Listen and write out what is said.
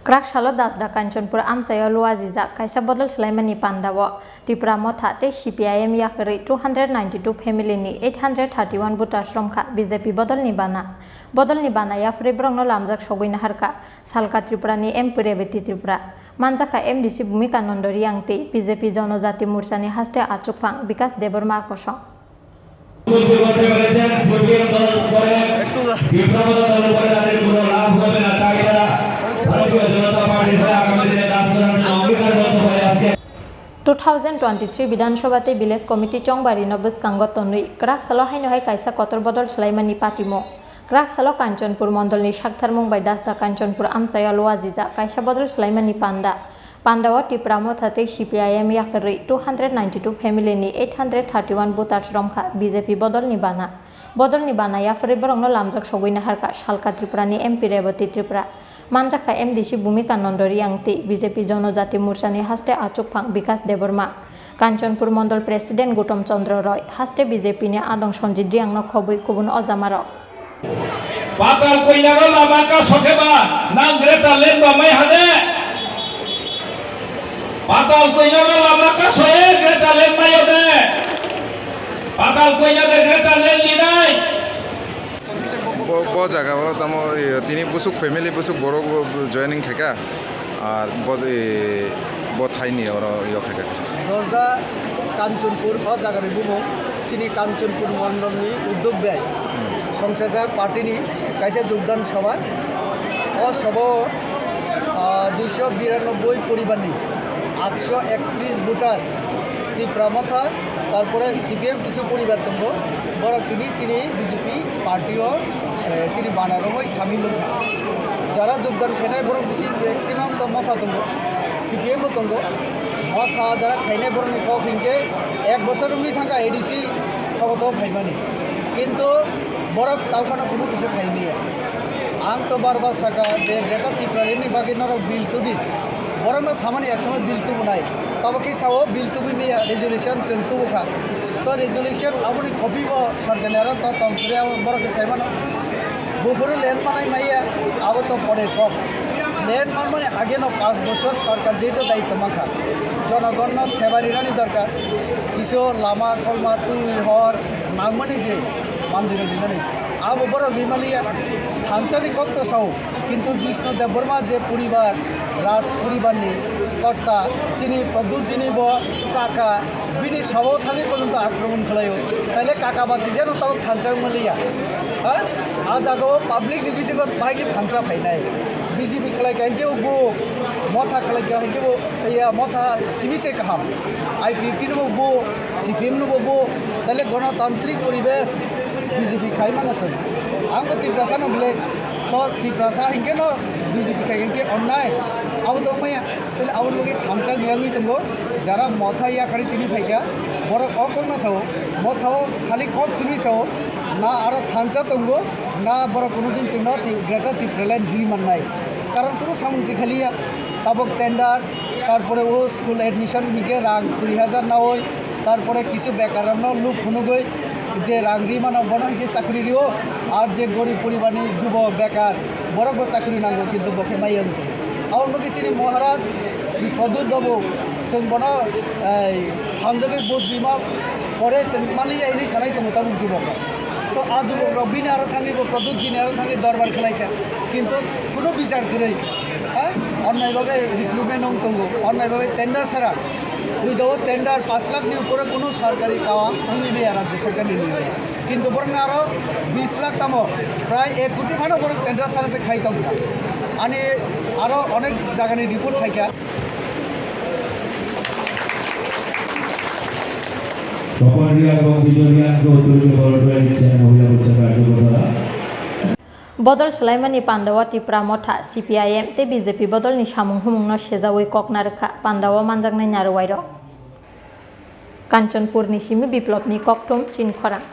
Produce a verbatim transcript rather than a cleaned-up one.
Kwrak salo Dasda Kanchanpur amchaio luajijak kaisa bodol swlaimani pandao Tipra Motha tei C P I M yakarwi two hundred ninety two family ni eight hundred thirty one voters romkha B J P bodolni bana. Bodolni bana yapharwi borokno lamjak sogwi naharkha Salka Tripura ni M P Rebati Tripura, manjakha M D C Bhumika Nando Reang tei B J P Jonojati Morcha ni haste achukphang Bikash Debbarma kosong. Two thousand twenty three Bidhan Sabha tei Village Committee chongbari no bwskango tonwi kwrak salo haino hai kaisa kotor bodol swlaimani patimung. Kwrak salo Kanchanpur mondolni saktharmung bai Dasda Kanchanpur amchaio luajijak kaisa bodol swlaimani panda. Pandao Tipra Motha tei C P I M yakarwi two hundred ninety two family ni eight hundred thirty one voters romkha B J P bodolni bana. Bodolni bana yapharwi borokno lamjak sogwi naharkha Salka Tripura ni M P Rebati Tripura, manjakha M D C Bhumika Nando Reang tei B J P Jonojati Morcha ni haste achukphang Bikash Debbarma. Kanchanpur Mondol President Gautam Chandra Roy haste B J P ni adong Sanjit Reang no khobwi kubun ojamarok. Patal koilago lama kaso khe ba nang Greater Lane ba mai hade. Patal koilago lama kaso e Greater Lane mai ode. Patal koilago Greater Lane linai. Bo, bo jaga o tamo, iyo, tini busuk family, busuk borok bo joining khaika. Ar bo, e, bo thaini oro yok hai kha. Dasda Kanchanpur o jagani bumung chini Kanchanpur mondolni uddog bai songsajak party ni kaisa jogdan sabha. O sabha o, ah, duiso biranoboi poribar ni atsho ektris voter Tipra Motha, tarpore C P M kisu poribar tongo, borok tini chini B J P party o, eh, chini bana romoi samil wngkha. Jara jogdan khainai borok bisi maximum to Motha tongo, C P M bo tongo. Motha jara khainai borokni kok hinkhe ek bosor wngwi thangkha A D C khogoto phaimani. Kintu borok taukhano kunu kisa khaimaya. Ang to bar bar saka je Greater Tipraland ni bagwi norok bill tudi. Borokno samani ek somoi bill tubunai. Tabo khe sao bill tubui maya, resolution chwng tubukha. To resolution aboni copy bo sorkarni aro to tong phuru abo borok khe sai mano. Buphuru land manai maya, abo to pore kok. Land manmani age no panch bochor sorkar jehetu daityo mankha. Jonogonno seba rinani dorkar. Kisu lama, kolma, twi, hor nangmani je mandirok rinani. Abo borok rimaliya thansa ni kok to sao. Kintu Jishnu Debbarma je poribar, Raj poribar ni korta, chini Pradyut ji ni bo kaka, bini sabo thani porjonto akromon khlaio. Taile kaka ba tijano tamo thansa wngmaliya. Ha? A jaga o public ni bisingo bahai khe thansa phainai. B J P khlai kha hinkhe bo, Motha khlai kha hinkhe bo, iya Motha simi se kaham. I P F T no bo, C P M no bo, bo, taile gonotantrik poribesh B J P khai mano chwng. Ang bo Tiprasa no belai, to Tiprasa hinkhe no B J P khai hinkhe onnai, abo tong maya. Taile aboni bagwi thansa wngwi tongo, jara Motha yakhari tini phaikha, borok o kokno sao, Motha o khali kok simi sao, na aro thansa tongo, na borok kunu din chwngno Ti-, Greater Tipraland ri mannai. Karon kunu samung se khaliya, tabok tender, tarpore o school admission hinkhe rang kuri hajar naoi, tarpore kisu bekar rokno luk phunugwi je rang ri mano bono hinkhe chakri rio, ar je gorib poribar ni jubok bekar borok bo chakri nango kintu bo khe maya wngkha. Aboni bagwi chini Maharaj Sri Pradyut Babu chwng bono, ei, hamjagwi vote rima pore chwng manliya hinwi sanai tongo tabuk jubok rok. To a jubok rok bini aro thangwi bo Pradyut ji ni aro thangwi dorbar khlai kha. Kintu kunu bichar kwrwi, ha? Onnai bagwi recruitment wng tongo, onnai bagwi tender sara. Without tender panch lakh ni upore kunu sarkari kawa wngwi maya rajya sarkar ni nini. Kintu borok aro bis lakh tamo prai ek koti phano borok tender sara se khai tongkha. Ani aro onek jaga ni report phaikha. Topon Reang, Bijoy Reang, Chowdhury Volunteer Channel, Mohila Mocha Karjakota. Bodol swlaimani pandao Tipra Motha, C P I M tei B J P bodolni samung humungno sejaui kok narwkha pandao manjaknai narwuairok. Kanchanpurni simi Biplopni kokthum chinkhorang.